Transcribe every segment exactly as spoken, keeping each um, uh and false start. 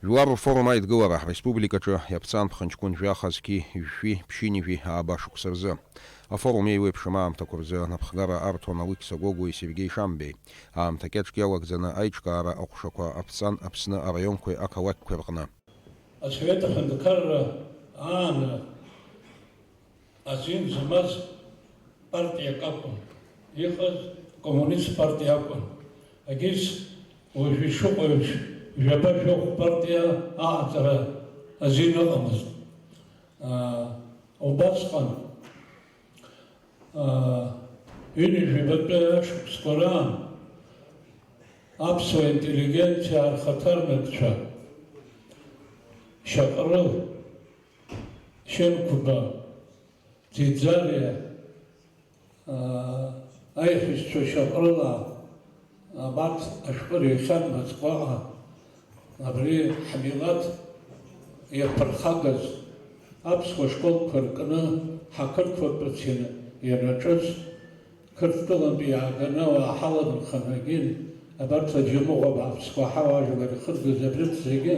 Жәлар рфорум аидгылара ҳреспубликаҿы иаԥҵан ԥхынҷкәын жәаха зқьи жәшәи ԥшьынҩажәи ааба шықәса рзы. Афорум еиуеиԥшым аамҭақәа рзы анапхгара арҭон Алықьса Гогәуеи Сергеи Шамбеи. Аамҭа кьаҿк иалагӡаны аиҿкаара аҟәшақәа аԥҵан Аԥсны араионқәеи ақалақьқәеи рҟны. Асовет аҳәынҭқарра аан азин змаз партиак акәын, иҟаз акоммунист партиа акәын. Егьыс уажә ишыҟоу еиԥш, жәаба-жәохә партиа аҟаҵара азин ыҟамызт. Аа, убасҟан, аа, ҩынҩажәи жәабатәи ашықәсқәа раан аԥсуа интеллигенциа рхаҭарнакцәа Шьаҟрыл, Шьынқәба, Ӡиӡариа, аа, аиҳәшьцәа Шьаҟрылаа, абарҭ ашәҟәы ҩхьан мыцкәаҟа, абри ҳмилаҭ иаԥырхагаз аԥсуа школқәа ркны ҳақырҭуатәырц ианаҿыз, Қырҭтәылантәи иааганы ауаа ҳаладырхәны, егьин, абарҭ аџьамыӷәа бааԥсқәа ҳауаажәлар ирхыргаз абарҭ зегьы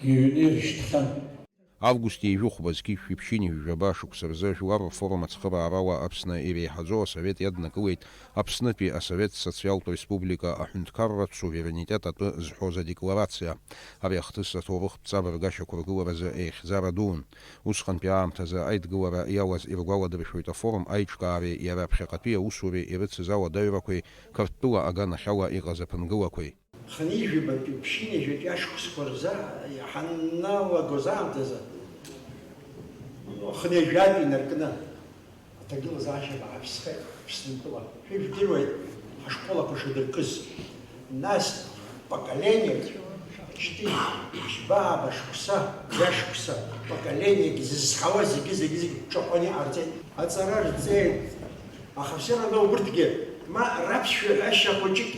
иҩны ирышьҭхьан. Август ҩажәи хәба зқьи жәшәи ԥшьынҩажәи жәаба шықәса рзы Жәлар рфорум ацхыраарала Аԥсны иреиҳаӡоу асовет иаднакылеит Аԥснытәи асовет социалтә республика аҳәынҭқарратә суверенитет атәы зҳәоз адекларациа. Ари ахҭыс аҭоурыхтә ҵабыргашьақәа ргыларазы еихьӡара дуун. Усҟантәи аамҭазы аидгылара иалаз иргәаладыршәоит афорум аиҿкаареи иара аԥхьаҟатәи аусуреи ирыцыз ауадаҩрақәеи Қырҭтәыла аганахьала иҟаз аԥынгылақәеи. Хынҩажәибатәи ԥшьынҩажәатәи ашықәсқәа рзы иҳаналагоз аамҭазы, хынҩажәатәи инаркны аҭагылазаашьа бааԥсхеит Аԥсынтәыла. Шәа ижәдыруеит ҳашколақәа шадыркыз. Нас поколениак, шьҭи, жәба-ааба шықәса, жәашықәса, поколениак зызҳауа зегьы, зегьы, зегьы ҿаҳәаны иҟарҵеит. Аҵара рҵеит. Аха все равно убырҭгьы, ма раԥсшәа ҳәашьа хәыҷык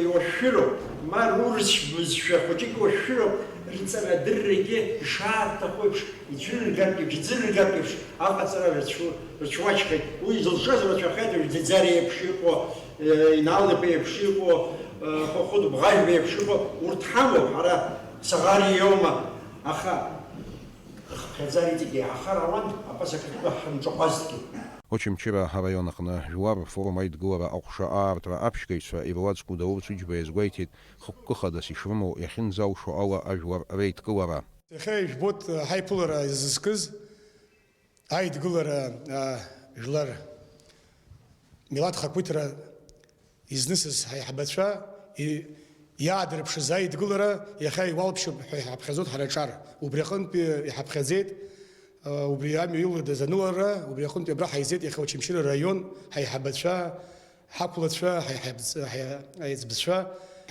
иуашәшәыроуп, ма рурыс бызшәа хәыҷык иуашәшәыроуп, рҵарадыррагьы ишаатәахо еиԥш, ицәырыргартә еиԥш, иӡырыргартә еиԥш аҟаҵара рацәу-, рацәуаҷхеит. Уи зылшаз рацәахеит, Џьаӡариа еиԥш иҟоу, э, Инал-иԥа еиԥш иҟоу, э, Хәыхәыт Бӷажәба еиԥш иҟоу, урҭ ҳамоуп, ҳара Саӷариа иоума, аха Хыԥхьаӡара иҵегь еиҳахар ауан, абас ақырҭқәа ҳанҿаҟәазҭгьы. Очамчыра араион аҟны Жәлар рфорум аидгылара аҟәша аартра аԥшьгаҩцәа ируаӡәку Даур Цәыџьба иазгәеиҭеит, хықәкы хадас ишрымоу иахьынӡалшо ала ажәлар реидкылара. Иахьа ижәбоит ҳаиԥылара изызкыз аидгылара, а, жәлар милаҭ хақәиҭра изнысыз ҳаиҳабацәа и-, иаадырԥшыз аидгылара иахьа иуалԥшьоуп ҳәа иҳаԥхьаӡоит ҳара аҿар. Убри аҟынтәи иҳаԥхьаӡеит, а, убри амҩа илырдаз анылара, убри аҟынтәи абра ҳаизеит иахьа Очамчыра араион ҳаиҳабацәа, ҳақәлацәа, ҳаиҳабҵ-, ҳаи-, аиҵбцәа.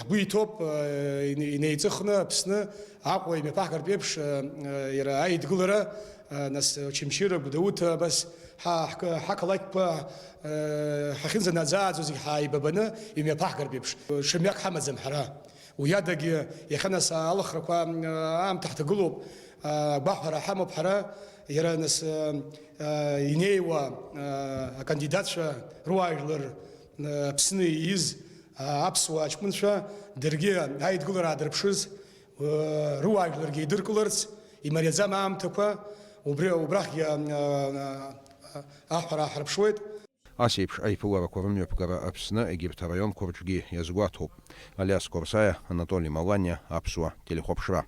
Ҳгәы иҭоуп, а, ине-, инеиҵыхны Аԥсны Аҟәа имҩаԥаҳгартә еиԥш, а, а, иара аидгылара, а, нас Очамчыра, Гәдоуҭа, абас ҳа-, ҳк-, ҳақалақьқәа, Ҳахьынӡанаӡааӡо зегь ҳааибабаны имҩаԥаҳгартә еиԥш, ҽа мҩак ҳамаӡам ҳара. Уи адагьы, иахьа нас алахрақәа аамҭа ҳҭагылоуп, агәаҳәара ҳамоуп ҳара, иара нас инеиуа акандидатцәа руаажәлар Аԥсны ииз аԥсуа ҷкәынцәа даргьы аидгылара аадырԥшыз, руаажәларгьы еидыркыларц имариаӡам аамҭақәа, убри, убрахьгьы аҳәара ҳарԥшуеит. Ас еиԥш аиԥыларақәа рымҩаԥгара Аԥсны егьырҭ араионқәа рҿгьы иазгәаҭоуп. Алиас Қорсаиа, Анатоли Маланиа, Аԥсуа телехәаԥшра.